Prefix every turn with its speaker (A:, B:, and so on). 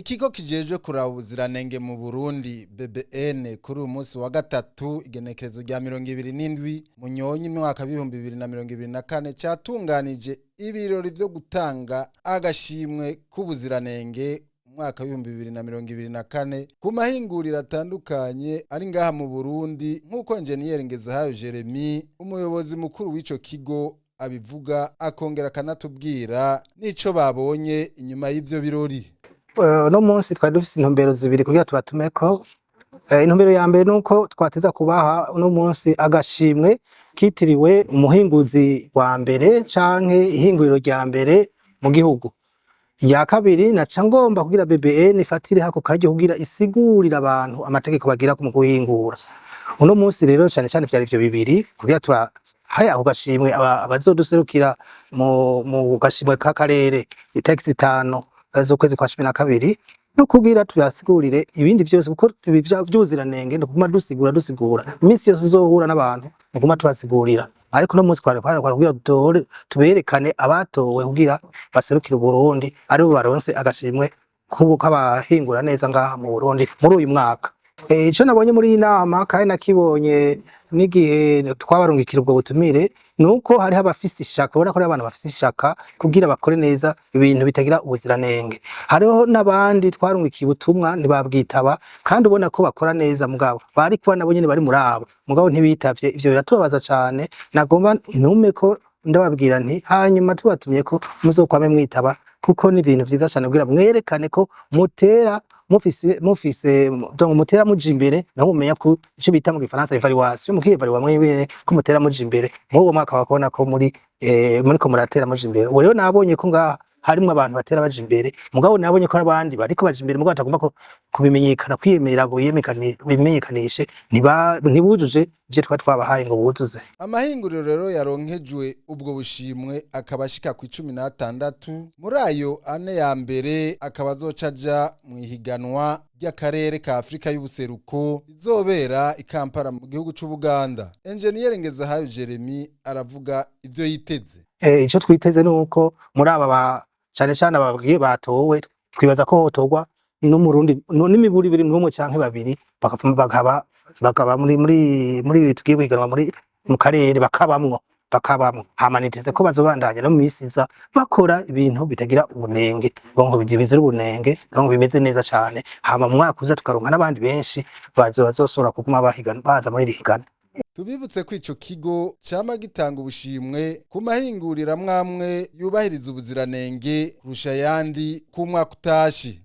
A: Ikigo kijejwe kuraba ubuziranenge mu Burundi BBN, kuri uyu munsi wa gatatu, igenekerezo rya 27 Munyonyi, mwaka 2024, catunganije ibirori vyo gutanga agashimwe k'ubuziranenge umwaka w'2024 ku mahinguriro atandukanye ari ngaha mu Burundi, nk'uko Enjeniyeri Ngezahayo Jeremy, umuyobozi mukuru w'ico kigo, abivuga, akongera akanatubwira n'ico babonye inyuma y'ivyo birori.
B: Uno munsi twari dufise intumbero zibiri kugira tubatumeko. Intumbero ya mbere nuko twateza kubaha uno munsi agashimwe kitiriwe umuhinguzi wa mbere canke ihinguriro rya mbere mu gihugu. Iya kabiri, naca ngomba kugira BBN ifatire hako karyo kugira isigurire abantu amategeko bagira mu guhingura. Uno munsi rero cane cane vyari ivyo bibiri, kugira tubahe ako gashimwe abazoduserukira mu gashimwe k'akarere itariki 5 z'ukwezi kwa 12, no kugira tubasigurire ibindi vyose, kuko ibi vy'ubuziranenge ni ukuguma dusigura dusigura iminsi yose uzohura n'abantu, ni ukuguma tubasigurira. Ariko uno munsi kwari kugira dutore tuberekane abatowe kugira baserukire Uburundi, aribo baronse agashimwe k'abahingura neza ngaha mu Burundi muri uyu mwaka. Ico nabonye muri iyi nama, kandi nakibonye n'igihe twabarungikira ubwo butumire, nuko hariho abafise ishaka, ubona ko hariho abantu bafise ishaka kugira bakore neza ibintu bitagira ubuziranenge. Hariho n'abandi twarungikiye ubutumwa ntibabwitaba, kandi ubona ko bakora neza, mugabo bari kuba nabo nyene bari muri abo, mugabo ntibitavye. Ivyo biratubabaza cane. Nagomba ntume ko ndababwira nti hanyuma tubatumye ko muzokwame mwitaba, kuko ni ibintu vyiza cane kugira mwerekane ko mutera mufise donc mutera muja imbere, naho mumenya ko ico bita mu gifaransa évaluation, mukiyevaluwa mwebwe ko mutera muja imbere muri uwo mwaka, bakabona ko muri muriko muratera muja imbere. Ubu rero nabonye ko ngaha harimwo abantu batera baja imbere, mugabo nabonye ko hari abandi bariko baja imbere, mugabo batagomba ko kubimenyekana, kwiyemera ngo bimenyekanishe, ntibujuje ivyo twari twabahaye ngo buzuze.
A: Amahinguriro rero yaronkejwe ubwo bushimwe akaba ashika ku 16. Muri ayo, ane ya mbere akaba azoca aja mu ihiganwa ry'akarere ka Afrika y'ubuseruko izobera i Kampala mu gihugu c'Ubuganda. Enjeniyeri Ngezahayo Jeremy aravuga ivyo yiteze.
B: Ico twiteze nuko muri aba cane cane ababwiye batowe, twibaza ko hotorwa n'Umurundi n'imiburi ibiri n'umwe canke babiri, bakaba muri ibi tugiye guhiganwa muri mu karere, bakabamwo. Hama niteze ko bazobandanya no mu misi iza bakora ibintu bitagira ubunenge, ngo bizira ubunenge, ngo bimeze neza cane. Hama mu mwaka uza tukaronka n'abandi benshi bazoshobora kuguma bahigana, baza muri iri higanwa.
A: Tubibutse ko ico kigo cama gitanga ubushimwe ku mahinguriro amwamwe yubahiriza ubuziranenge kurusha ayandi ku mwaka utashe.